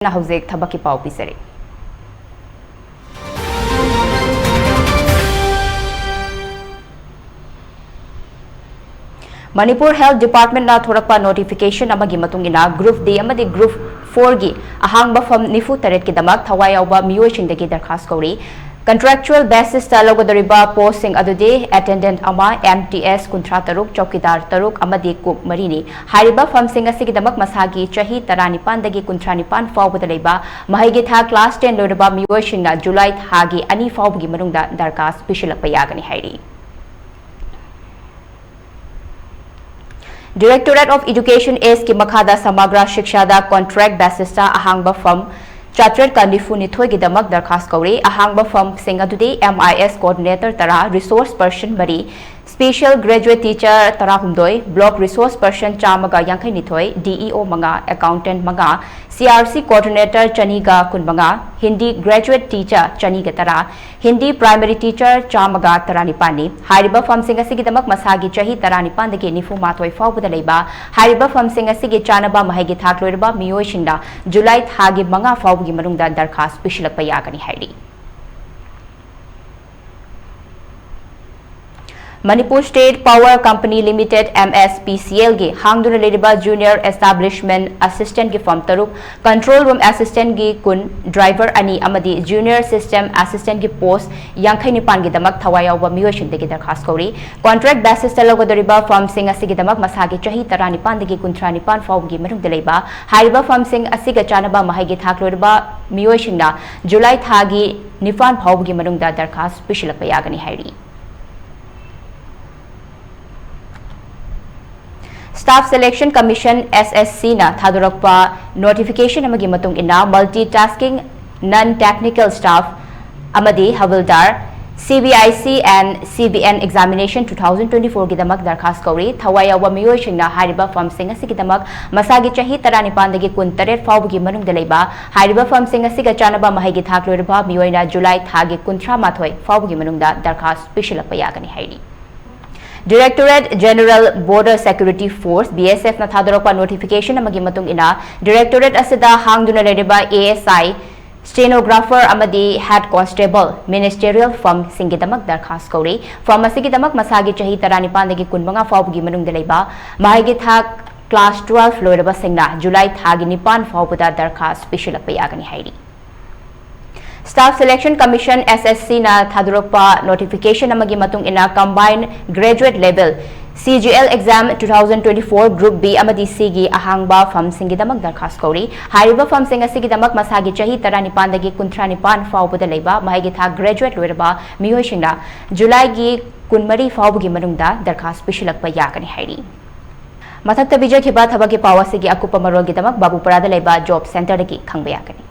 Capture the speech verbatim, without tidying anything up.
ꯅ ꯍꯧꯖꯤꯛ ꯊꯕꯛꯀꯤ ꯄꯥꯎ ꯄꯤꯖꯔꯤ꯫ ꯃꯅꯤꯄꯨꯔ ꯍꯦꯜꯊ ꯗꯤꯄꯥꯔꯠꯃꯦꯟꯠꯅ ꯊꯣꯔꯛꯄ ꯅꯣꯇꯤꯐꯤꯀꯦꯁꯟ ꯑꯃꯒꯤ ꯃꯇꯨꯡ ꯏꯟꯅ, ꯒ꯭ꯔꯨꯞ ꯗꯤ ꯑꯃꯗꯤ ꯒ꯭ꯔꯨꯞ ꯐꯣꯔꯒꯤ ꯑꯍꯥꯡꯕ ꯐꯝ ꯅꯤꯐꯨ ꯇꯔꯦꯠꯀꯤꯗꯃꯛ ꯊꯋꯥꯏ ꯌꯥꯎꯕ ꯃꯤꯑꯣꯏꯁꯤꯡꯗꯒꯤ ꯗꯔꯈꯥꯁ ꯀꯧꯔꯤ꯫ ꯀꯟꯇ꯭ꯔꯦꯛꯆꯨꯑꯦꯜ ꯕꯦꯁꯤꯁꯇ ꯂꯧꯒꯗꯧꯔꯤꯕ ꯄꯣꯁꯁꯤꯡ ꯑꯗꯨꯗꯤ ꯑꯦꯇꯦꯟꯗꯦꯟꯠ ꯑꯃ, ꯑꯦꯝ ꯇꯤ ꯑꯦꯁ ꯀꯨꯟꯊ꯭ꯔꯥ ꯇꯔꯨꯛ, ꯆꯧꯀꯤꯗꯥꯔ ꯇꯔꯨꯛ ꯑꯃꯗꯤ ꯀꯨꯛ ꯃꯔꯤꯅꯤ꯫ ꯍꯥꯏꯔꯤꯕ ꯐꯝꯁꯤꯡ ꯑꯁꯤꯒꯤꯗꯃꯛ ꯃꯁꯥꯒꯤ ꯆꯍꯤ ꯇꯔꯥꯅꯤꯄꯥꯟꯗꯒꯤ ꯀꯨꯟꯊ꯭ꯔꯥ ꯅꯤꯄꯥꯟ ꯐꯥꯎꯕꯗ ꯂꯩꯕ ꯃꯍꯩꯒꯤ ꯊꯥꯛ ꯀ꯭ꯂꯥꯁ ꯇꯦꯟ ꯂꯣꯏꯔꯕ ꯃꯤꯑꯣꯏꯁꯤꯡꯅ ꯖꯨꯂꯥꯏ ꯊꯥꯒꯤ ꯑꯅꯤ ꯐꯥꯎꯕꯒꯤ ꯃꯅꯨꯡꯗ ꯗꯔꯈꯥꯁ ꯄꯤꯁꯤꯜꯂꯛꯄ ꯌꯥꯒꯅꯤ ꯍꯥꯏꯔꯤ꯫ Directorate of Education East ꯀꯤ ꯃꯈꯥꯗ ꯁꯃꯒ꯭ꯔ ꯁꯤꯛꯁꯥꯗ ꯀꯣꯟꯇ꯭ꯔꯦꯛ ꯕꯦꯁꯤꯁꯇ ꯑꯍꯥꯡꯕ ꯐꯝ ꯆꯥꯇ꯭ꯔꯦꯠꯀ ꯅꯤꯐꯨ ꯅꯤꯊꯣꯏꯒꯤꯗꯃꯛ ꯗꯔꯈꯥꯁ ꯀꯧꯔꯤ꯫ ꯑꯍꯥꯡꯕ ꯐꯝꯁꯤꯡ ꯑꯗꯨꯗꯤ ꯑꯦꯝ ꯑꯥꯏ ꯑꯦꯁ ꯀꯣꯑꯣꯔꯗꯤꯅꯦꯇꯔ ꯇꯔꯥ, ꯔꯤꯁꯣꯔꯁ ꯄꯔꯁꯟ ꯃꯔꯤ, ꯁ꯭ꯄꯦꯁꯦꯜ ꯒ꯭ꯔꯦꯖꯨꯑꯦꯠ ꯇꯤꯆꯔ ꯇꯔꯥꯍꯨꯝꯗꯣꯏ, ꯕ꯭ꯂꯣꯛ ꯔꯤꯁꯣꯔꯁ ꯄꯔꯁꯟ ꯆꯥꯝꯃꯒ ꯌꯥꯡꯈꯩ ꯅꯤꯊꯣꯏ, ꯗꯤ ꯏ ꯑꯣ ꯃꯉꯥ, ꯑꯦꯀꯥꯎꯟꯇꯦꯟꯠ ꯃꯉꯥ, ꯁꯤ ꯑꯥꯔ ꯁꯤ ꯀꯣꯑꯣꯔꯗꯤꯅꯦꯇꯔ ꯆꯅꯤꯒ ꯀꯨꯟꯃꯉꯥ, ꯍꯤꯟꯗꯤ ꯒ꯭ꯔꯦꯖꯨꯑꯦꯠ ꯇꯤꯆꯔ ꯆꯅꯤꯒ ꯇꯔꯥ, ꯍꯤꯟꯗꯤ ꯄ꯭ꯔꯥꯏꯃꯔꯤ ꯇꯤꯆꯔ ꯆꯥꯝꯃꯒ ꯇꯔꯥꯅꯤꯄꯥꯟꯅꯤ꯫ ꯍꯥꯏꯔꯤꯕ ꯐꯝꯁꯤꯡ ꯑꯁꯤꯒꯤꯗꯃꯛ ꯃꯁꯥꯒꯤ ꯆꯍꯤ ꯇꯔꯥꯅꯤꯄꯥꯟꯗꯒꯤ ꯅꯤꯐꯨ ꯃꯥꯊꯣꯏ ꯐꯥꯎꯕꯗ ꯂꯩꯕ ꯍꯥꯏꯔꯤꯕ ꯐꯝꯁꯤꯡ ꯑꯁꯤꯒꯤ ꯆꯥꯅꯕ ꯃꯍꯩꯒꯤ ꯊꯥꯛ ꯂꯣꯏꯔꯕ ꯃꯤꯑꯣꯏꯁꯤꯡꯅ ꯖꯨꯂꯥꯏ ꯊꯥꯒꯤ ꯃꯉꯥ ꯐꯥꯎꯕꯒꯤ ꯃꯅꯨꯡꯗ ꯗꯔꯈꯥꯁ ꯄꯤꯁꯤꯜꯂꯛꯄ ꯌꯥꯒꯅꯤ ꯍꯥꯏꯔꯤ꯫ Manipur state power company limited, M S P C L ꯒꯤ ꯍꯥꯡꯗꯨꯅ ꯂꯩꯔꯤꯕ ꯖꯨꯅꯤꯌꯔ ꯑꯦꯁꯇꯥꯕ꯭ꯂꯤꯁꯃꯦꯟꯠ ꯑꯦꯁꯤꯁꯇꯦꯟꯠꯀꯤ ꯐꯝ ꯇꯔꯨꯛ, ꯀꯟꯇ꯭ꯔꯣꯜ ꯔꯨꯝ ꯑꯦꯁꯤꯁꯇꯦꯟꯠꯀꯤ ꯀꯨꯟ, ꯗ꯭ꯔꯥꯏꯚꯔ ꯑꯅꯤ ꯑꯃꯗꯤ ꯖꯨꯅꯤꯌꯔ ꯁꯤꯁꯇꯦꯝ ꯑꯦꯁꯤꯁꯇꯦꯟꯠꯀꯤ ꯄꯣꯁꯠ ꯌꯥꯡꯈꯩ ꯅꯤꯄꯥꯟꯒꯤꯗꯃꯛ ꯊꯋꯥꯏ ꯌꯥꯎꯕ ꯃꯤꯑꯣꯏꯁꯤꯡꯗꯒꯤ ꯗꯔꯈꯥꯁ ꯀꯧꯔꯤ꯫ ꯀꯣꯟꯇ꯭ꯔꯦꯛ ꯕꯦꯁꯤꯁꯇ ꯂꯧꯒꯗꯧꯔꯤꯕ ꯐꯝꯁꯤꯡ ꯑꯁꯤꯒꯤꯗꯃꯛ ꯃꯁꯥꯒꯤ ꯆꯍꯤ ꯇꯔꯥꯅꯤꯄꯥꯟꯗꯒꯤ ꯀꯨꯟꯊ꯭ꯔꯥ ꯅꯤꯄꯥꯟ ꯐꯥꯎꯕꯒꯤ ꯃꯅꯨꯡꯗ ꯂꯩꯕ ꯍꯥꯏꯔꯤꯕ ꯐꯝꯁꯤꯡ ꯑꯁꯤꯒ ꯆꯥꯅꯕ ꯃꯍꯩꯒꯤ ꯊꯥꯛ ꯂꯣꯏꯔꯕ ꯃꯤꯑꯣꯏꯁꯤꯡꯅ ꯖꯨꯂꯥꯏ ꯊꯥꯒꯤ ꯅꯤꯄꯥꯟ ꯐꯥꯎꯕꯒꯤ ꯃꯅꯨꯡꯗ ꯗꯔꯈꯥꯁ ꯄꯤꯁꯤꯜꯂꯛꯄ ꯌꯥꯒꯅꯤ ꯍꯥꯏꯔꯤ꯫ Staff Selection Commission, S S C ꯅ ꯊꯥꯗꯣꯔꯛꯄ ꯅꯣꯇꯤꯐꯤꯀꯦꯁꯟ ꯑꯃꯒꯤ ꯃꯇꯨꯡ ꯏꯟꯅ, multitasking, non technical staff ꯑꯃꯗꯤ ꯍꯕꯜꯗꯥꯔ, C B I C and C B N examination two thousand twenty-four ꯒꯤꯗꯃꯛ ꯗꯔꯈꯥꯁ ꯀꯧꯔꯤ꯫ ꯊꯋꯥꯏ ꯌꯥꯎꯕ ꯃꯤꯑꯣꯏꯁꯤꯡꯅ ꯍꯥꯏꯔꯤꯕ ꯐꯝꯁꯤꯡ ꯑꯁꯤꯒꯤꯗꯃꯛ ꯃꯁꯥꯒꯤ ꯆꯍꯤ ꯇꯔꯥꯅꯤꯄꯥꯟꯗꯒꯤ ꯀꯨꯟꯇꯔꯦꯠ ꯐꯥꯎꯕꯒꯤ ꯃꯅꯨꯡꯗ ꯂꯩꯕ ꯍꯥꯏꯔꯤꯕ ꯐꯝꯁꯤꯡ ꯑꯁꯤꯒ ꯆꯥꯅꯕ ꯃꯍꯩꯒꯤ ꯊꯥꯛ ꯂꯣꯏꯔꯕ ꯃꯤꯑꯣꯏꯅ ꯖꯨꯂꯥꯏ ꯊꯥꯒꯤ ꯀꯨꯟꯊ꯭ꯔꯥ ꯃꯥꯊꯣꯏ ꯐꯥꯎꯕꯒꯤ ꯃꯅꯨꯡꯗ ꯗꯔꯈꯥꯁ ꯄꯤꯁꯤꯜꯂꯛꯄ ꯌꯥꯒꯅꯤ ꯍꯥꯏꯔꯤ꯫ Directorate General Border Security Force, B S F ꯅ ꯊꯥꯗꯣꯔꯛꯄ notification ꯑꯃꯒꯤ ꯃꯇꯨꯡ ꯏꯟꯅ, directorate ꯑꯁꯤꯗ ꯍꯥꯡꯗꯨꯅ ꯂꯩꯔꯤꯕ A S I, stenographer ꯑꯃꯗꯤ head constable ministerial firm ꯁꯤꯡꯒꯤꯗꯃꯛ ꯗꯔꯈꯥꯁ ꯀꯧꯔꯤ꯫ Firm ꯑꯁꯤꯒꯤꯗꯃꯛ ꯃꯁꯥꯒꯤ ꯆꯍꯤ ꯇꯔꯥꯅꯤꯄꯥꯟꯗꯒꯤ ꯀꯨꯟꯃꯉꯥ ꯐꯥꯎꯕꯒꯤ ꯃꯅꯨꯡꯗ ꯂꯩꯕ ꯃꯍꯩꯒꯤ ꯊꯥꯛ class twelve ꯂꯣꯏꯔꯕꯁꯤꯡꯅ July ꯊꯥꯒꯤ ꯅꯤꯄꯥꯟ ꯐꯥꯎꯕꯗ ꯗꯔꯈꯥꯁ ꯄꯤꯁꯤꯜꯂꯛꯄ ꯌꯥꯒꯅꯤ ꯍꯥꯏꯔꯤ꯫ Staff Selection Commission, S S C ꯅ ꯊꯥꯗꯣꯔꯛꯄ notification ꯑꯃꯒꯤ ꯃꯇꯨꯡ ꯏꯟꯅ, combined graduate level C G L exam two thousand twenty-four group B ꯑꯃꯗꯤ C ꯒꯤ ꯑꯍꯥꯡꯕ firm ꯁꯤꯡꯒꯤꯗꯃꯛ ꯗꯔꯈꯥꯁ ꯀꯧꯔꯤ꯫ ꯍꯥꯏꯔꯤꯕ firm ꯁꯤꯡ ꯑꯁꯤꯒꯤꯗꯃꯛ ꯃꯁꯥꯒꯤ ꯆꯍꯤ ꯇꯔꯥꯅꯤꯄꯥꯟꯗꯒꯤ ꯀꯨꯟꯊ꯭ꯔꯥ ꯅꯤꯄꯥꯟ ꯐꯥꯎꯕꯗ ꯂꯩꯕ ꯃꯍꯩꯒꯤ ꯊꯥꯛ graduate ꯂꯣꯏꯔꯕ ꯃꯤꯑꯣꯏꯁꯤꯡꯅ July ꯒꯤ ꯀꯨꯟꯃꯔꯤ ꯐꯥꯎꯕꯒꯤ ꯃꯅꯨꯡꯗ ꯗꯔꯈꯥꯁ ꯄꯤꯁꯤꯜꯂꯛꯄ ꯌꯥꯒꯅꯤ ꯍꯥꯏꯔꯤ꯫ ꯃꯊꯛꯇ ꯄꯤꯖꯈꯤꯕ ꯊꯕꯛꯀꯤ ꯄꯥꯎ ꯑꯁꯤꯒꯤ ꯑꯀꯨꯞꯄ ꯃꯔꯣꯜꯒꯤꯗꯃꯛ ꯕꯥꯕꯨꯄꯥꯔꯥꯗ ꯂꯩꯕ job centre ꯗꯒꯤ ꯈꯪꯕ ꯌꯥꯒꯅꯤ꯫